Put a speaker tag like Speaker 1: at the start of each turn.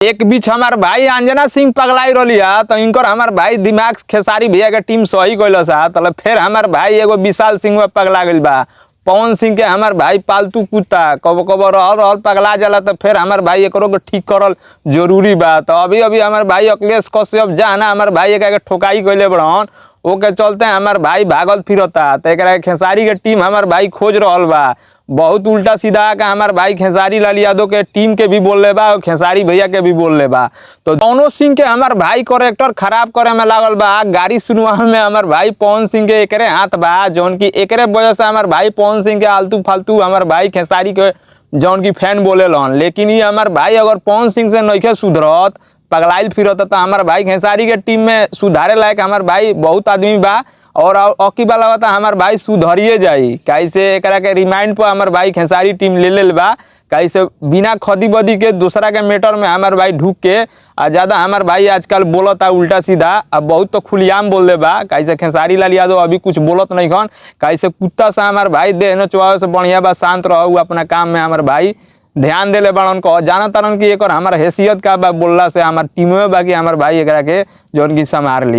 Speaker 1: एक बीच हमार भाई अंजना सिंह पगलाई रलिया तो इनकर हमार भाई दिमाग खेसारी भैया के टीम सही गइल सा। तले फिर हमार भाई एगो विशाल सिंह पगला गइल बा। पवन सिंह के हमार भाई पालतू कुत्ता कबो कबो रहल रहल पगला जाला तो फिर हमार भाई एकरो के ठीक करल जरूरी बा। तो अभी अभी हमार भाई अखिलेश कश्यप जाना हमार भाई एक ठोकाई कइले बड़न, ओके चलते हमार भाई भागल फिरता। तो एकरा के खेसारी के टीम हमार भाई खोज रहल बा। बहुत उल्टा सीधा का हमार भाई खेसारी लाल यादव के टीम के भी बोल ले बा और खेसारी भैया के भी बोल ले बा। तो दोनों सिंह के हमार भाई करेक्टर खराब करे में लागल बा। गाड़ी सुनवा में हमार भाई पवन सिंह के एकरे हाथ बा, जौन की एकरे वजह से हमार भाई पवन सिंह के आलतू फालतू हमार भाई खेसारी के जौन की फैन बोले लन। लेकिन ये हमार भाई अगर पवन सिंह से नइखे सुधरत पगलाइल फिरत तो हमार भाई खेसारी के टीम में सुधारे लायक हमार भाई बहुत आदमी बा। और अकी वाला बता हमार भाई सुधरिए जाई कैसे एकरा के रिमाइंड पर हमार भाई खेसारी टीम ले लेल बा। कैसे बिना खदी बदी के दूसरा के मैटर में हमार भाई ढुक के आ ज़्यादा हमार भाई आजकल बोलता उल्टा सीधा। अब बहुत तो खुलियाम बोल दे बा। कैसे खेसारी लाल यादव अभी कुछ बोलत नहीं खन। कैसे कुत्ता से हमार भाई देह न चुआवे से बढ़िया बा, शांत रहो अपना काम में हमार भाई ध्यान देले बड़न को जाना तारन कि एकर हमार हैसियत का बा बोलला से हमार टीम में बाकी हमार भाई एकरा के जौन की संभार ली।